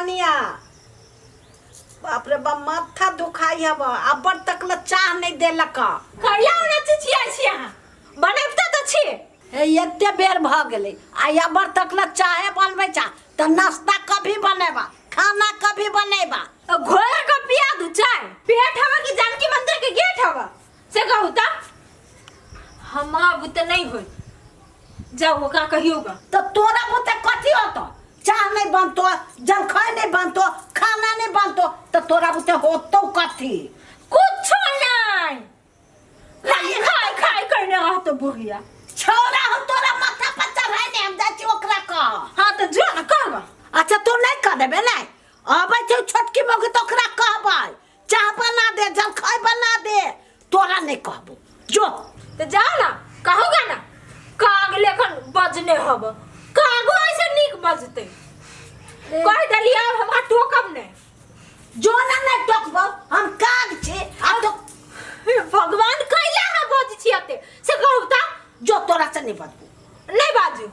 कनिया बाप रे बाप माथा दुखाई हब अबर तक ल चाह नहीं देलक। कहिया ओना चिचियाइ छी अहाँ? बनबिते तऽ छी। हे एते बेर भऽ गेलै आ अबर तक ल चाहे बनबै छा तऽ नाश्ता कभी बनेबा, खाना कभी बनेबा? घोर के पिया दू चाय। पेट हवा कि जानकी मंदिर के गेट हवा से कहू तऽ हमरा बुते नहीं होई। जाओ ओकरा कहियो गा। तऽ तोरा बुते कथी होतो? चाह नहीं बनतो, जलखै नहीं बनतो, खाना नहीं बनतो, तऽ तोरा बुते होतो कथी? कुछो नहीं। खाई खाई खाई करने रहतो बुढ़िया। छौरा हम तोरा माथा पर चढ़ाई नहीं, हम जाइ छी ओकरा कह। हाँ तो जो ना कहबा। अच्छा तू नहीं कह देबे? नहीं अबै छै छोटकी मौगी तऽ ओकरा कहबै चाह बना दे, जलखै बना दे। तोरा नहीं कहबो, जो। तो जाओ ना कहोगा ना। काग लेखन बजने हब, कागो ऐसे नीक बजते। कह देलिए अब हमरा टोकब नहीं। जो ना नहीं टोकबो, हम काग छी आ तो हे भगवान, कैला हम बज छी अते से कहू ता। जो, तोरा से नहीं बजबो। नहीं बाजू।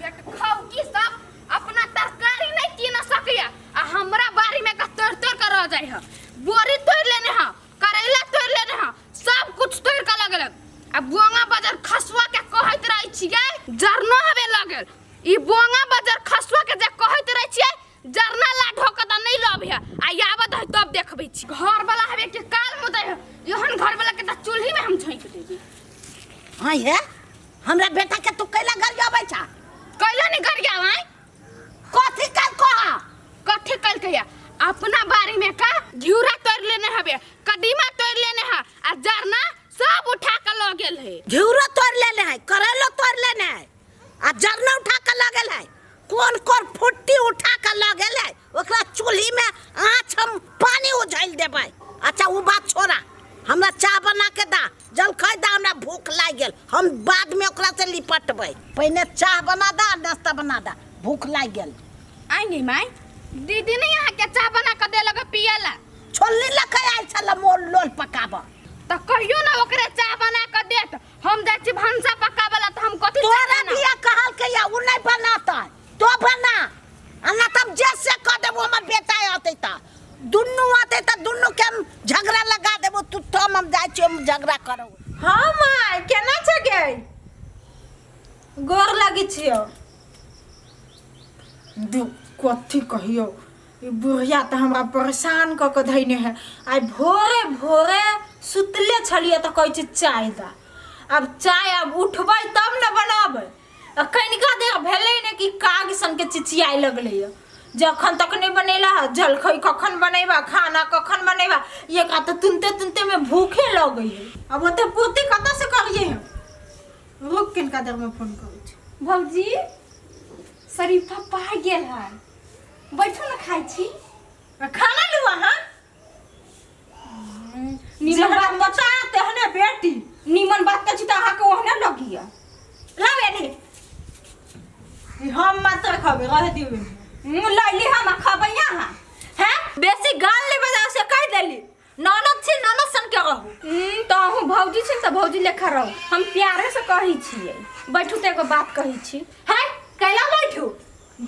बेटखौकी सब अपना तरकारी नहीं कीन सकैया आ हमरा बाड़ी में का तोड़ तोड़ के रह जाय है। बोरी तोड़ लेने है, करैला तोड़ लेने है, सब कुछ तोड़ के लगल। आ बोंगा बाजार खसुआ के कहैत रहै छियै जरनो हवे लगल। ई बोंगा बाजार खसुआ के जे कहैत रहै छियै जरना ला ढोक त नहीं लभ है आ आवत है तब देखबै छी। घर वाला हवे के काल मुदै है, एहन घर वाला के त चूल्ही में हम झोंक देबै। हाँ हे, हमरा बेटा के तू कैला गरियाबै छा? कैला नहीं गरियाबै? कथी कल कहा? कथी कल कहिया? अपना बाड़ी में का घिउरा तोड़ लेने हवे, कदीमा तोड़ लेने है आ जरना सब उठा के ल गेल है। घिउरो तोड़ लेने है, करैलो तोड़ लेने है आ जरना उठा के ल गेल है। कोन कोन फुट्टी उठा के ल गेल है? ओकरा चूल्ही में आँच हम पानी उझलि देबै। अच्छा ओ बात छोड़ा, हमरा चाह बना के दा, जलखै दा, हमरा भूख लागि गेल। हम बाद में ओकरा से लिपटबै, पहिने चाह बना दा, नाश्ता बना दा, भूख लागि गेल। आई नहीं माई, दीदी नहीं यहाँ के चाह बना के देलक पियला? छोलनी लऽ के आयल छल मोर लोल पकाबऽ। तऽ कहियो ना ओकरे चाह बना के देत, हम जाइ छी भनसा पकाबऽ ला तऽ हम कथी चाह तोरा बनाउ? बिया कहलकै या ओ नहीं बनातै, तो बना आ ना तब जे से कह देबो। हमर बेटा अतै तऽ दुनू अतै तऽ दुनू के हम झगड़ा लगा देबो। तू थम, हम जाइ छियै, हम झगड़ा करब। हाँ माय, केना छै गे? गोर लगै छियौ। दू कथी कहियौ, ई बुढ़िया तऽ हमरा परेशान कऽ के धैने है। आइ भोरे भोरे सुतले छलियै तऽ कहै छै चाय दा। आब चाय आब उठबै तब ने बनाबै। आ कनिका देर भेलै ने कि काग सनके चिचियाए लगलै। जखन तक नहि बनेला जलखै, कखन बनेबा खाना, कखन बनेबा? एकरा तऽ तुनते तुनते में भूखे लगै है। अब ओते पूर्ति कतऽ से करिए हम? रुक, किनका देर में फोन करै छी। भौजी, शरीफा पा गेल है, बैठू ने, खाइ छी। आ खाना लू अहाँ। निमन जेहन बात बता तेहने बेटी। निमन बात कहै छी तऽ अहाँके ओहने लगिया। लाउ एनी, ई हम मात्र खबै, रह दियौ एनी। लैली हम आ खबै अहाँ। हैं, बेसी गाल नहि बजाउ से कहि देली। ननद छी, ननद सन के रहू। तऽ अहूँ भौजी छी तऽ भौजी लेखा रहू। हम प्यारे से कहै छियै, बैठू तऽ एगो बात कहै छी। है, कैला बैठू?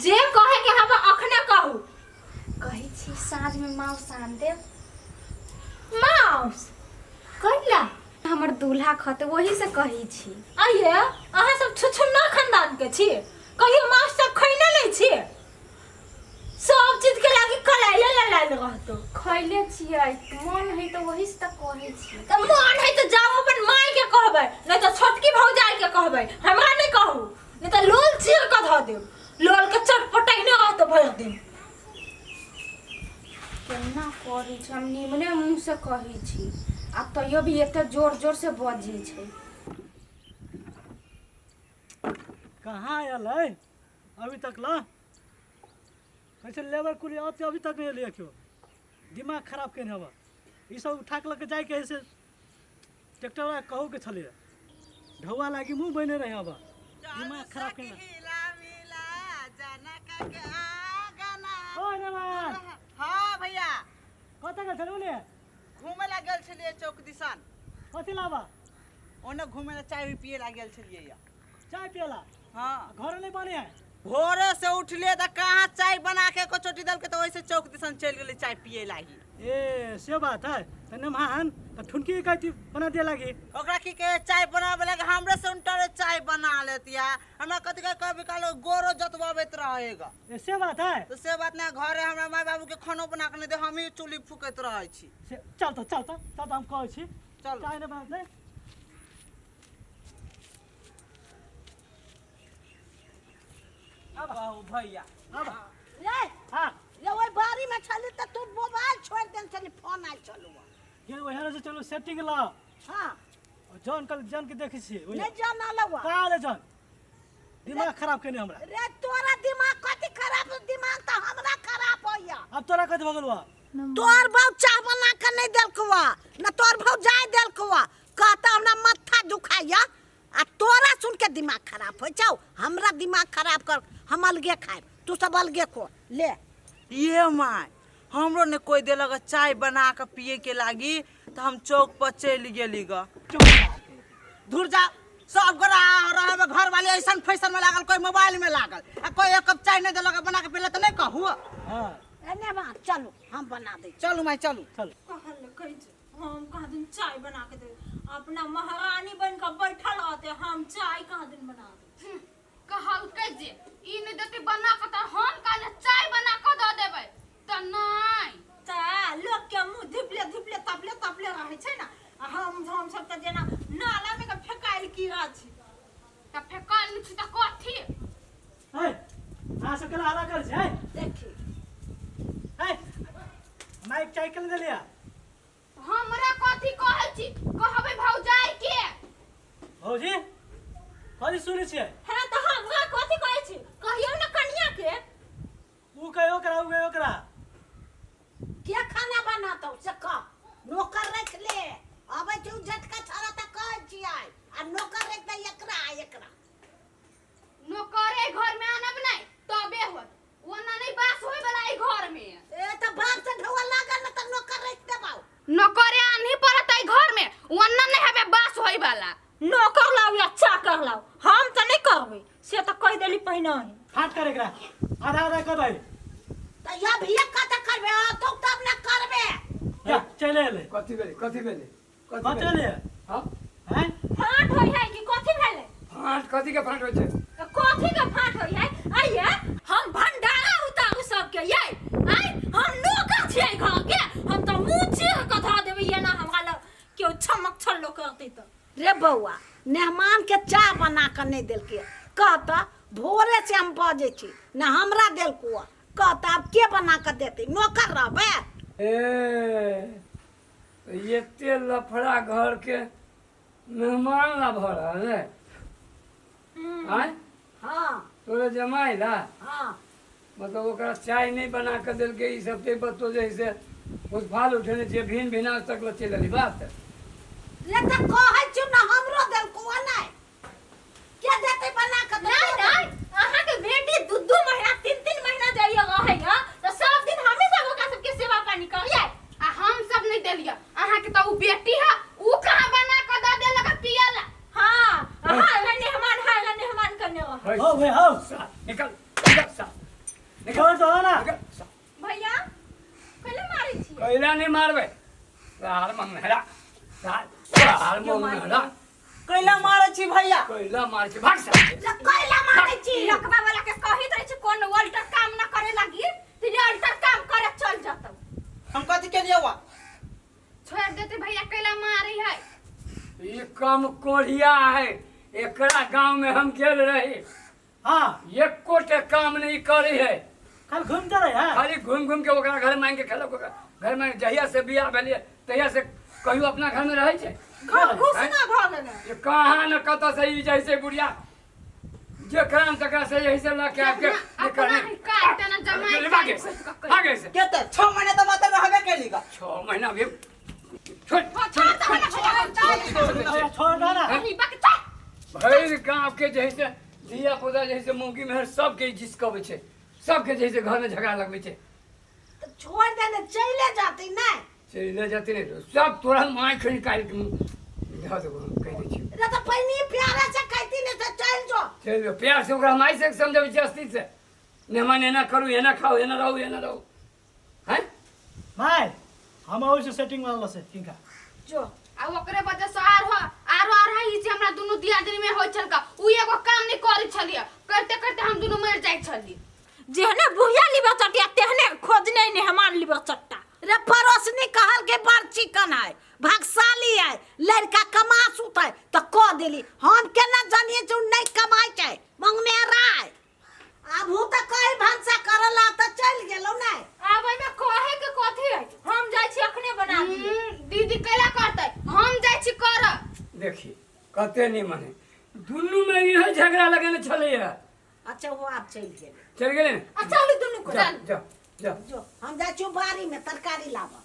जे कहे के हवा अखने कहू। कहै छी साँझमे माउस आन देब। माउस कैला? हमर दूल्हा खतै, ओही से कहै छी। आइए, अहाँ सब छुछुन्ना खानदान के छी, कहियो माउस सब खैने नहीं छी? सब चीज के लागी कलाइले ललाइल रहतो। खैले छियै, मन है तऽ ओही से तऽ कहै छी। तऽ मन है तऽ जाओ अपन माय के कहबै, नहीं तऽ छोटकी भौजाई के कहबै, हमरा नहीं कहू, नहीं तऽ लोल चीर के धऽ देब। लोल के चटपटैने रहतो भरि दिन। केना करै छै? हम निमने मुँह से कहै छी आ तैयो भी एते जोर जोर से बजै छै। कहाँ आयल है अभी तक ला? कैसे लेबर कुली आते अभी तक नहीं एलियै क्यों? दिमाग खराब केने हवा। ई सब उठा के लऽ के जाइके है से ट्रैक्टर वाला कहू के छलियै ढौआ लागी मुँह बने रहे हवा। दिमाग खराब केने। ओ नवाज। हाँ भैया। कतऽ गेल छलै ओने? घूमे ला गेल छलियै चौक दिसन। कथी लाबा? ओने घूमे ला, चाय उय पिए ला गेल छलियै या। चाय पियला? हाँ। घर नहीं बने है? भोरे से उठलिए तऽ कहाँ चाय बना के एको चोटी देलकै तऽ ओइसे चौक दिसन चलि गेलै चाय पिए लागी। ए से बात है त मेहमान त ठुनकी कहती बना दे लागी। ओकरा की कहे चाय बनाबे लागी हमरे से उनटरे चाय बना लेतिया। हमरा कथी कहे कभी काल गोरो जतवाबैत रहेगा। ए से बात है। तो से बात नहीं, घरे हमरा माय बाबू के खानो बना के नहीं दे, हमही चूल्ही फूकैत रहै छी। से चल त चल त चल त हम कहै छी। चल। चाय नहीं बनतै। अब आऊ भैया। अब रे हाँ रे ओहि बाड़ी में छली त तू मोबाइल छोड़ देल छली, फोन आयल छलू। ये वही से चलो सेटिंग ला। हाँ जौन कल जन के देखै छियै ओहि। नहीं जन अलवा। का रे जन दिमाग खराब केने हमरा। रे तोरा दिमाग कथी खराब, दिमाग त हमरा खराब होइया। अब तोरा कथी भऽ गेलौ? तोर भाव चाह बना के नहीं देलकवा न तोर भाव जाय देलकवा, कहता हमरा माथा दुखाइया आ तोरा सुन के दिमाग खराब हो जाओ। हमरा दिमाग खराब कर, हम अलगे खाएब तू सब अलगे खो ले। ये my हमरो ने कोई देलक चाय बना के पिए के लागी तो हम चौक पर चलि गेली ग। धुर जा सब गोरा रहे में घर वाले ऐसन फैशन में लागल, कोई मोबाइल में लागल आ कोई एक कप चाय नहीं देलक बना के पीले तो नहीं कहू। हाँ एने बा चलू हम बना दे। चलू माय चलू। चल। कहल कहै छै हम कहाँ दिन चाय बना के दे, अपना महारानी बन के बैठल रहते, हम चाय कहाँ दिन बना दे। कहलकै जे ई नहि देतै बना के तऽ हम काल्हि चाय बना के दऽ देबै तऽ नहि। तऽ लोक के मुँह धिपले धिपले तपले तपले रहै छै ने, आ हम सब तऽ जेना नाला में के फेकायल कीड़ा छी। तऽ फेकायल नहि छी तऽ कथी? ए अहाँ सब केना हल्ला करै छै? देखी ए माइक चाय केना देलियै? हमरा कथी कहै छी? कहबै भौजाई के। भौजी कथी सुनै छियै? हँ तऽ हमरा कथी कहै छी? कहियौ ने कनिया के। ऊ कहियो ओकरा, ऊ कहियो ओकरा। के खाना बनातौ से कह, नौकर रख ले। अबै छै उ झटका छाड़ा तऽ कहै छियै आ नौकर रख दे एकरा आ एकरा। नौकरे घर में आनब नहि तबे होत, ओना नहीं बास होय वाला ई घर में। ए तऽ बाप से ढोआ लागल न तऽ नौकर रख देबौ। नौकरे आनही पड़त ई घर में, ओना नहीं हेबे बास होय वाला। नौकर लाउ या चाकर लाउ हम तऽ नहीं करबै, से तऽ कहि देली पहिने ही। फाट कर एकरा आधा आधा कर दे। तऽ या भी कथी करबे तो तब न करबे। जा चले एलै। कथी भेलै? कथी भेलै? कथी भेलै? हाँ हैं फाट होय है कि कथी भेलै? फाट कथी के फाट होइ छै? कथी के फाट होय है? आइए हम भंडारा उतारू सबके, ये आइ हम नौकर छियै घर के, हम तऽ मुँह चीर के धऽ देबै ये ना हमरा लग केओ छमक छल्लो करतै तऽ। रे बौआ मेहमान के चाह बना के नहीं देलकै, कहता भोरे से हम बजै छी न हमरा देलको, कहता आब के बना के देतै, नौकर रहबै। ए एते लफड़ा घर के मेहमान ला भऽ रहल है। आँय हाँ तोरे जमाइ ला? हाँ। मतलब ओकरा चाय नहीं बना के देलकै, ई सब ते बतो जे से उफाल उठेने छियै, भिन भिनाज तक ल चलि एली बात। रे तऽ कहै छियौ न हमरो देलको नहि, के देतै बना के? नहीं नहीं अहाँ के बेटी दू दू महीना तीन तीन महीना जाइए रहैया तऽ सब दिन हमही सब ओकरा सबके सेवा पानी करियै। आ हम सब नहीं देलियै अहाँ के, तऽ उ बेटी है उ कहाँ बना के दऽ देलक पियला। हाँ हाँ मेहमान, हाँ मेहमान करने रह। हो भाई हो निकल निकल सा निकल तो ना। निकल सा। भैया कैला मारै छी? कैला नहीं मारबै, सार मंगरा सार मंगरा। कैला मारै छी भैया? कैला मारै छी भाग सा। कैला मारै छी? रकबा वाला के कहैत रहै छी कोन अल्टर काम ना करे लागी त ये अल्टर काम करे चल जतौ। हम कथी केलियै वा? छोड़ देते भैया कैला मारै है। ई कम कोढ़िया है, एकरा गांव में हम गेल रही। हाँ एको टा काम नहीं करे है, खाली घूमते रहे है, खाली घूम घूम के ओकरा घर मांग के खेलक, ओकरा घर मांग। जहिया से बियाह भेलियै तहिया से कहियो अपना घर में रहै छै? घर घुसना भऽ गेलै। ये कहाँ न कतऽ से ई जाइ छै बुढ़िया, जेकरा न तकरा से यही से लऽ के आबि के अपना ही काट ना जमाई भागे से, भागे से। के तऽ 6 महीना तऽ मात्र रहबे केली ग। 6 महीना भी छोड़ छोड़ दो ना। भरि गाँव के जे है से धिया पुता जे है से मौगी मेहर सबके जिसकबै छै, सबके जे है से घर में झगड़ा लगबै छै। तऽ छोड़ दे ने, चले जाते नहीं चले जाते नहीं, सब तोरा माइक निकालि के धऽ देबो हम, कहि दै छियौ। रे तऽ पहिने प्यारे से कहती ने तऽ चलि जो। चलि जो प्यार से ओकरा हम आइ से समझाबै छी अस्थिर से मेहमान एना करू एना खाउ एना रहू एना रहू हैं। माय हम अबै छी सेटिंग वाला से किनका जो। आ ओकरे वजह से आरो आरो आरो ई जे हमरा दुनू दियादनी में होइ छलका उ एगो काम नहीं करै छलियै, करते करते हम दुनू मर जाइ छलियै। जेहने बुढ़िया लिबा चटिया तेहने खोजने ने हमार लिबा चट्टा। रे पड़ोसनी कहल के बड़ चिकन है, भागशाली है, लड़का कमा सुत है तऽ कह देली। हम केना जानिए जे उ नहीं कमाइ छै, मंगनेरा है। आब हूँ तऽ कही भनसा करला तऽ चलि गेलौ ने। आब एहिमे कहे के कथी है, हम जाइ छी अखने बना दिए। दीदी कैला करतै, हम जाइ छी करऽ। देखी कते निमन है, दुनू में इहे झगड़ा लगेने छलैया। अच्छा वो आब चलि गेलै। चलि गेलै ने? आ चलू दुनू को। जा जा जा। जो हम जाइ छियौ बाड़ी में तरकारी लाबऽ।